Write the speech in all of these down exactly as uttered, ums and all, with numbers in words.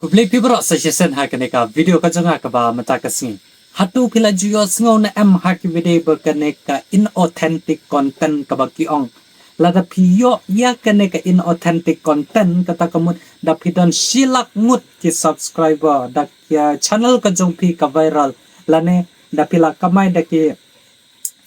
Khublei phi baroh sa shisien ha kane ka video ka jong nga kaba mynta ka sngi. Hato phi la ju ïohsngew ne em ha ki video ba kane ka inauthentic content kaba ki ong? Lada phi ïoh ïa kane ka inauthentic content, kata ka mut da phi don shi lak ngut ki subscriber, da ki channel ka jong phi ka viral, lane da phi la kamai da ki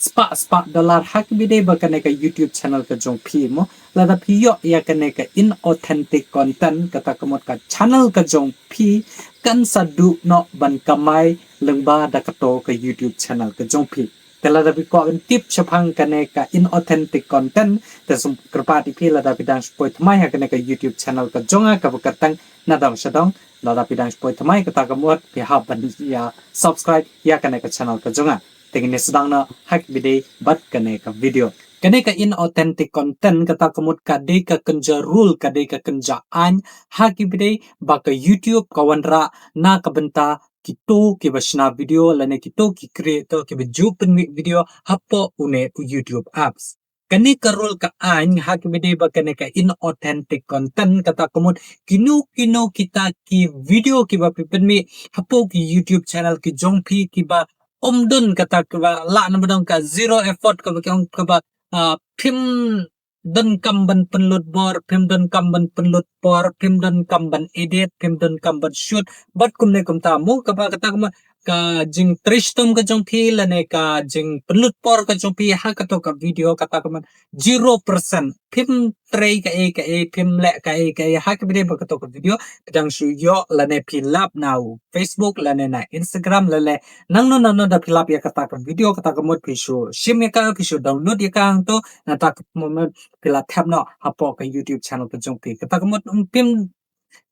spah spah dollar ha ki video ba kane ka YouTube channel ka jong phi mo. Lada phi ïoh ïa kane ka inauthentic content, kata ka mut ka channel ka jong phi kan sa duh noh ban kamai lyngba da kato ka YouTube channel ka jong phi. Te lada phi kwah ban tip shaphang kane ka inauthentic content, te sngewbha kyrpad ïa phi, lada phi dang shu poi thymmai ha kane ka YouTube channel ka jong nga kaba kyrteng Nadong Shadong, lada phi dang shu poi thymmai, kata ka mut phi hap ban ïa subscribe ïa kane ka channel ka jong nga. Te ngin ïa sdang noh ha ki video bad kane ka video. Kane ka inauthentic content, kata ka mut ka dei ka kynja rule, ka dei ka kynja aiñ ha ki video ba ka YouTube ka wanrah na ka bynta kito kiba shna video lane kito ki creator kiba ju pynmih video hapoh une u YouTube apps. Kane ka rule ka aiñ ha ki video ba kane ka inauthentic content, kata ka mut kino kino kita ki video kiba phi pynmih hapoh ki YouTube channel ki jong phi kiba ym don, kata kiba lah na ba dong ka zero effort, kaba ki ong kaba, ah, phim donkam ban pynlut bor, phim donkam ban pynlut por, phim donkam ban edit, phim donkam ban shoot, bad kumne kumta mo, kaba kata ka mut ka jingtrei shitom ka jong phi lane ka jingpynlut por ka jong phi ha kato ka video, kata ka mut zero percent. Phim trei kaei kaei, phim leh kaei kaei ha ki video ba kato ka video, phi dang shu ïoh lane phi lap na u Facebook lane na Instagram lane nangno nangno da phi lap ïa kata ka video, kata ka mut phi shu shim ïa ka, phi shu download ïa ka hangto, nangta ka mut phi la thep noh hapoh ka YouTube channel ka jong phi. Kata ka mut, um, phim,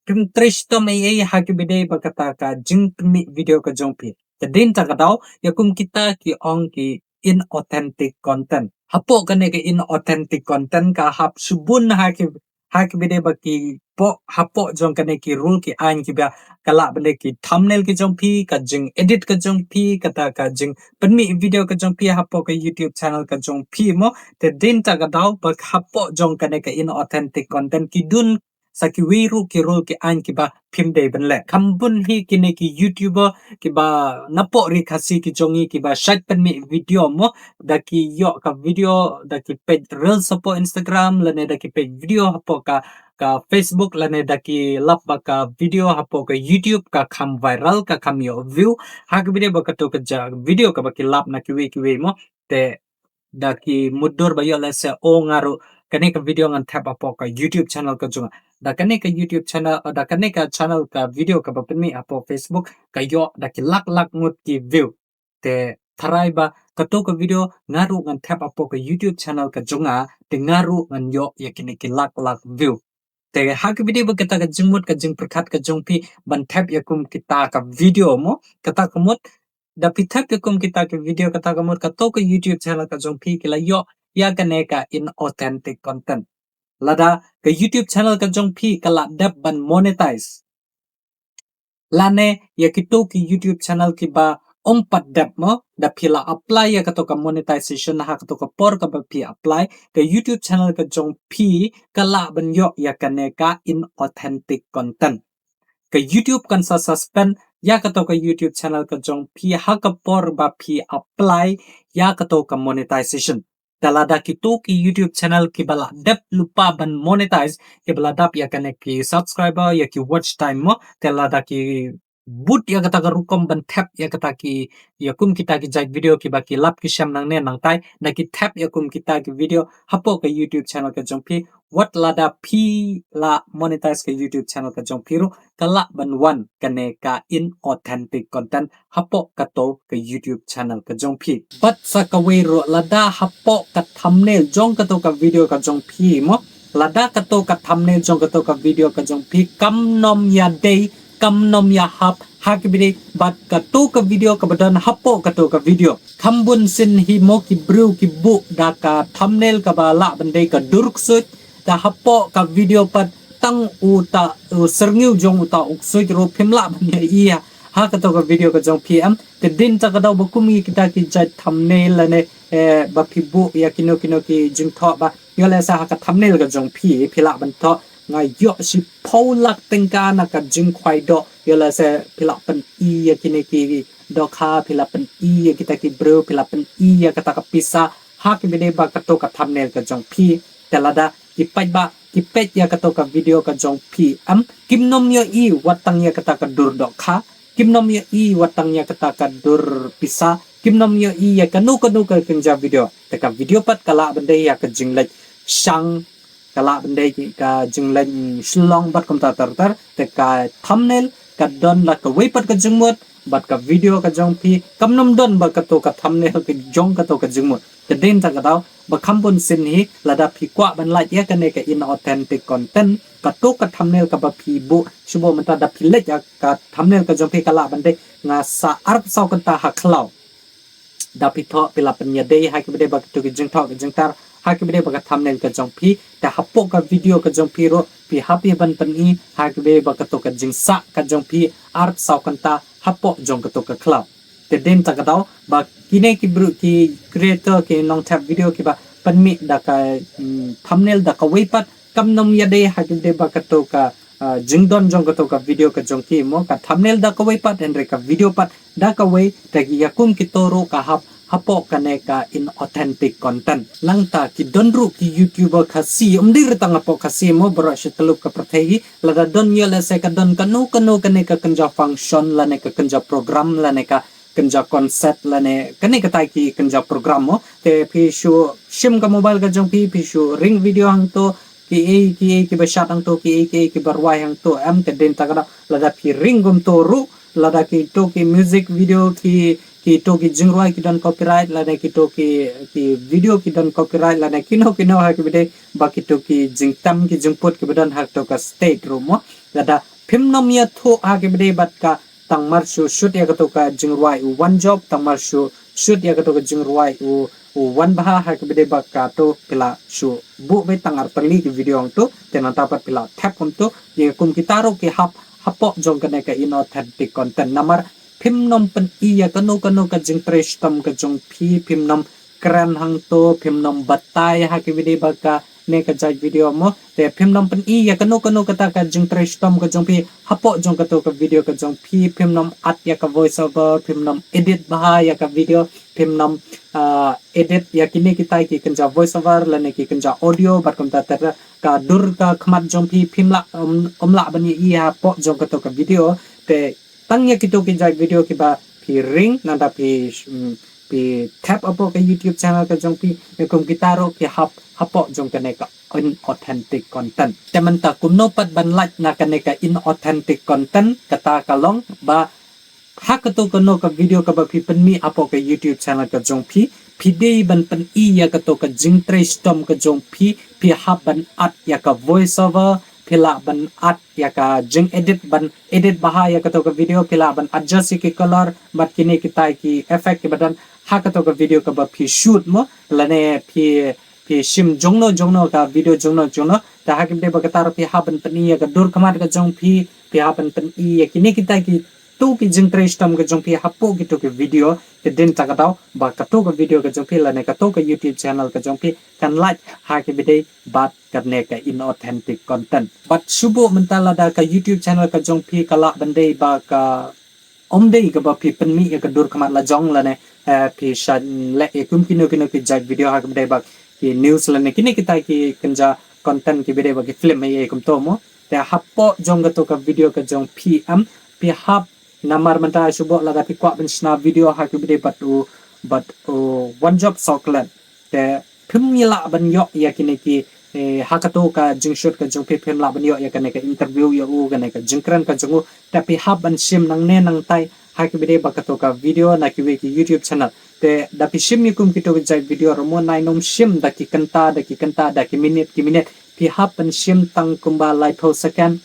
phim trei shitom ei ei ha ki video ba kata ka jingpynmih video ka jong phi. Te dei na kata ka daw ïa kum kita ki ong ki inauthentic content. Hapoh kane ka inauthentic content ka hap shibun ha ki, ha ki video ba ki pok hapoh jong kane ki rule ki aiñ kiba ka lah ban dei ki thumbnail ki jong phi, ka jingedit ka jong phi, kata ka jingpynmih video ka jong phi hapoh ka YouTube channel ka jong phi mo. Te dei na kata ka daw ba hapoh jong kane ka inauthentic content ki don sa kiwei ruh ki rule ki aiñ kiba phim dei ban leh. Kham bun hi kine ki YouTuber kiba napoh ri Khasi ki jong ngi kiba shait pynmih video mo, da ki ïoh ka video da ki peit reels hapoh Instagram lane da ki peit video hapoh ka, ka Facebook lane da ki lap ba ka video hapoh ka YouTube ka kham viral, ka kham ïoh view. Ha ka video ba kato ka ja video kaba ki lap na kiwei kiwei mo. Te da ki mutdur ba ïoh lehse, o nga ruh kane ka video ngan thep hapoh ka YouTube channel ka jong nga. Da kane ka YouTube channel, da kane ka channel ka video kaba pynmih hapoh Facebook ka ïoh da ki lak lak ngut ki view. Te tharai ba kato ka video nga ruh ngan thep hapoh ka YouTube channel ka jong nga, te nga ruh ngan ïoh ïa kine ki lak lak view. Te ha ka video ba kata ka jingmut ka jingpyrkhat ka jong phi ban thep ïa kum kita ka video mo, kata ka mut da phi thep ïa kum kita ki video, kata ka mut kato ka YouTube channel ka jong phi ki la ïoh ïa kane ka inauthentic content. Lada ka YouTube channel ka jong phi ka la dep ban monetize, lane ïa kito ki YouTube channel kiba ym pat dep mo, da phi la apply ïa kato ka monetization ha kato ka por kaba phi apply, ka YouTube channel ka jong phi ka lah ban ïoh ïa kane ka inauthentic content. Ka YouTube kan sa suspend ïa kato ka YouTube channel ka jong phi ha ka por ba phi apply ïa kato ka monetization. Te lada kito ki YouTube channel kiba la dep lypa ban monetize, kiba la dap ïa kane ki subscriber, ïa ki watch time mo, te lada ki bud ïa kata ka rukom ban thep ïa kata ki, ïa kum kita ki jait video kiba ki lap ki shem nangne nangtai, da ki thep ïa kum kita ki video hapoh ka YouTube channel ka jong phi, wat lada phi la monetize ka YouTube channel ka jong phi ruh, ka lah ban wan kane ka inauthentic content hapoh kato ka YouTube channel ka jong phi. Bad sa kawei ruh, lada hapoh ka thumbnail jong kato ka video ka jong phi mo, lada kato ka thumbnail jong kato ka video ka jong phi kam nym ïadei, kam nym ïahap ha ki video bad kato ka video kaba don hapoh kato ka video. Kham bun sien hi mo ki briew ki buh da ka thumbnail kaba lah ban dei ka dur ksuid, da hapoh ka video pat tang uta u syrngiew jong uta u ksuid ruh phim lah ban ïohi ha kato ka video ka jong phi em. Te dei na kata ka daw ba kum ngi kita ki jait thumbnail lane, eh, ba phi buh ïa kino kino ki jingthoh ba ïoh lehse ha ka thumbnail ka jong phi phi lah ban thoh Nga ïoh shiphew lak tyngka na ka jingkhwai doh. Ïoh lehse phi la pyni ïa kine ki dohkha, phi la pyni ïa kita ki briew, phi la pyni ïa kata ka pisa ha ki ba dei ba kato ka thumbnail ka jong phi. Te lada ki paidbah ki peit ïa kato ka video ka jong phi, em, kim nym ïohi wat tang ïa kata ka dur dohkha, kim nym ïohi wat tang ïa kata ka dur pisa, kim nym ïohi ïa kano kano ka kynja video. Te ka video pat ka lah ban dei ïa ka jingleit shang, ka lah ban dei ka jingleit, mm, shlong bad kumta ter ter. Te ka thumbnail ka don la kawei pat ka jingmut, bad ka video ka jong phi kam nym don ba kato ka thumbnail ka jong kato ka jingmut. Te dei na kata ka daw ba kham bun sien hi, lada phi kwah ban lait ïa kane ka inauthentic content, kato ka thumbnail kaba phi buh, shu buh mynta da phi leit ïa ka thumbnail ka jong phi ka lah ban dei nga sah arphew saw kynta ha khlaw. Da phi thoh phi la pynïadei ha ki ba dei ba kato ki jingthoh ki jingtar ha ki ba dei ba ka thumbnail ka jong phi. Te hapoh ka video ka jong phi ruh phi hap ïa ban pyni ha ki ba dei ba kato ka jingsah ka jong phi arphew saw kynta hapoh jong kato ka khlaw. Te dei na kata ka daw ba kine ki briew ki creator ki nongthep video kiba pynmih da ka, mm, thumbnail da kawei pat kam nym ïadei ha ki ba dei ba kato ka, ah, jingdon jong kato ka video ka jong ki mo. Ka thumbnail da kawei pat hynrei ka video pat da kawei, te ki ïa kum kito ruh ka hap hapoh kane ka inauthentic content. Nangta ki don ruh ki YouTuber Khasi, ym dei ruh tang hapoh Khasi mo, baroh shi tylli ka pyrthei hi, lada don ïoh lehse ka don kano kano kane ka kynja function lane ka kynja program lane ka kynja concert lane kane katai ki kynja program mo. Te phi shu shim ka mobile ka jong phi, phi shu ring video hangto, kiei kiei kiba shad hangto, kiei kiei kiba rwai hangto, em, te dei na kata ka daw lada phi ring kumto ruh, lada kito ki music video ki, kito ki jingrwai ki don copyright, lada kito ki, ki video ki don copyright, lada kino kino ha ki ba dei ba kito ki jingtem ki jingput kiba don ha kato ka state ruh mo. Lada phim nym ïathuh ha ki ba dei bad ka tang mar shu shoot ïa kato ka jingrwai u One Job, tang mar shu shoot ïa kato ka jingrwai u, u One Bha ha ki ba dei ba kato phi la shu buh beit tang artylli ki video hangto, te nangta pat phi la thep kumto, ïa kum kita ruh ki hap hapoh jong kane ka inauthentic content. Namar phim nym pyni ïa kano kano ka jingtrei shitom ka jong phi, phim nym kren hangto, phim nym batai ha ki ba dei ba kane ka jait video mo. Te phim nym pyni ïa kano kano kata ka jingtrei shitom ka jong phi hapoh jong kato ka video ka jong phi, phim nym add ïa ka voice over, phim nym edit bha ïa ka video, phim nym, ah, edit ïa kine kitai ki kynja voice over lane ki kynja audio bad kumta ter ter. Ka dur ka khmat jong phi phim lah, ym, ym lah ban ïohi hapoh jong kato ka video. Te tang ïa kito ki jait video kiba phi ring, nangta phi, mm, phi thep hapoh ka YouTube channel ka jong phi, ïa kum kita ruh ki hap hapoh jong kane ka inauthentic content. Te mynta kumno pat ban lait na kane ka inauthentic content, kata ka long ba ha kato kano ka video kaba phi pynmih hapoh ka YouTube channel ka jong phi, phi dei ban pyni ïa kato ka jingtrei shitom ka jong phi, phi hap ban add ïa ka voice over, phi lah ban add ïa ka jing edit, ban edit bha ïa kato ka video, phi lah ban adjust ïa ki color bad kine kitai ki effect kiba don ha kato ka video kaba phi shoot mo, lane phi, phi shim jongno jongno ka video jongno jongno. Te ha ki ba dei ba kata ruh phi hap ban pyni ïa ka dur khmat ka jong phi, phi hap ban pyni ïa kine kitai ki to ki jingtrei shitom ka jong phi hapoh kito ki video. Te dei na kata ka daw ba kato ka video ka jong phi lane kato ka YouTube channel ka jong phi kan lait ha ki ba dei bad kane ka inauthentic content. Bad shu buh mynta lada ka YouTube channel ka jong phi ka lah ban dei ba ka ym dei kaba phi pynmih ïa ka dur khmat la jong lane, eh, phi shah leh ïa kum kino kino ki jait video ha ki ba dei ba ki news lane kine kitai ki kynja content ki ba dei ba ki film ïa kumto mo. Te hapoh jong kato ka video ka jong phi, em, phi hap, namar mynta shu buh lada phi kwah ban shna video ha ki ba dei bad u, bad u One Job Chocolate. Te phim ïa lah ban ïoh ïa kine ki, eh, ha kato ka jingshoot ka jong phi phim lah ban ïoh ïa kane ka interview ïa u, kane ka jingkren ka jong u. Te phi hap ban shim nangne nangtai ha ki ba dei ba kato ka video na kiwei ki YouTube channel. Te da phi shim ïa kum kito ki jait video ruh mo, nai nym shim da ki kynta da ki kynta da ki minit ki minit. Phi hap ban shim tang kumba laiphew second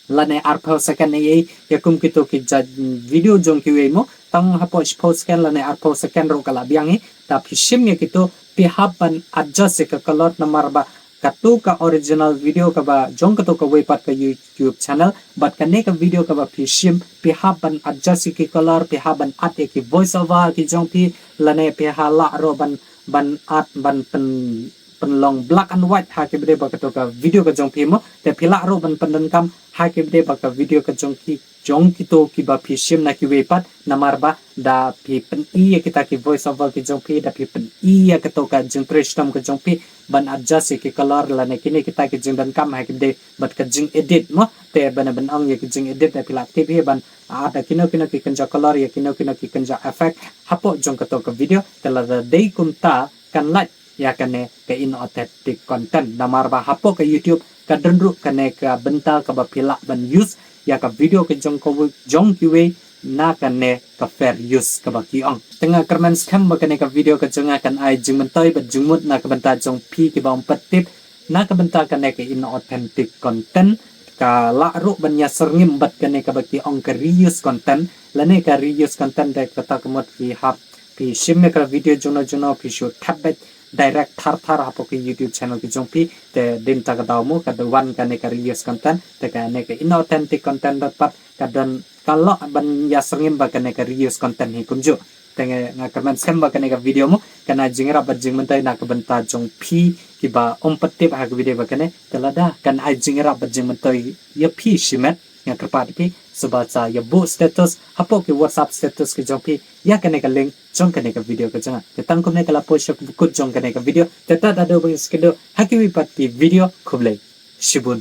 lane arphew second ïa, ïa kum kito ki jait video jong kiwei mo, tang hapoh shiphew second lane arphew second ruh ka la biang hi. Da phi shim ïa kito, phi hap ban adjust ïa ka color namar ba kato ka original video kaba jong kato kawei pat ka YouTube channel bad kane ka video kaba phi shim, phi hap ban adjust ïa ki color, phi hap ban add ïa ki voice over ki jong phi, lane phi hap lah ruh ban, ban add ban pyn pynlong black and white ha ki bdei ba kato ka video ka jong phi mo, te phi lah ruh ban pyndonkam ha ki bdei ba ka video ka jong ki jong kito kiba phi shim na kiwei pat, namar ba da phi pyni ïa kita ki voice over ki jong phi, da phi pyni ïa kato ka jingtrei shitom ka jong phi ban adjust ïa ki color lane kine kita ki jingdonkam ha ki bdei bad ka jingedit mo, te ban ban ong ïa ki jingedit da phi lah tip hi ban add ïa kino kino ki kynja color, ïa kino kino ki kynja effect hapoh jong kato ka video, te lada dei kumta kan lait ïa kane ka inauthentic content. Namar ba hapoh ka YouTube ka don ruh kane ka bynta kaba phi lah ban use ïa ka video ka jong ka wi-, jong kiwei na kane ka fair use kaba ki ong. Te nga kyrmen skhem ba kane ka video ka jong nga kan ai jingmyntoi bad jingmut na ka bynta jong phi kiba ym pat tip na ka bynta kane ka inauthentic content. Ka lah ruh ban ïasyrngim bad kane kaba ki ong ka reuse content, lane ka reuse content da kata ka mut phi hap phi shim ïa ka video jongno jongno phi shu thep beit direct thar thar hapoh ka YouTube channel ka jong phi, te dei na kata ka daw mo ka da wan kane ka reuse content, te kane ka inauthentic content ruh pat ka don ka lah ban ïasyrngim bad kane ka reuse content hi kumjuh. Te nga, nga kyrmen skhem ba kane ka video mo kan ai jingïarap bad jingmyntoi na ka bynta jong phi kiba ym pat tip ha ka video ba kane, te lada kan ai jingïarap bad jingmyntoi ïa phi shimet, nga kyrpad ïa phi shuwa sa ïa buh status hapoh ki WhatsApp status ki jong phi ïa kane ka link jong kane ka video ka jong nga. Te tang kumne ka la poi sha ka kut jong kane ka video. Te tad haduh ban ïakynduh ha kiwei pat ki video, khublei shibun.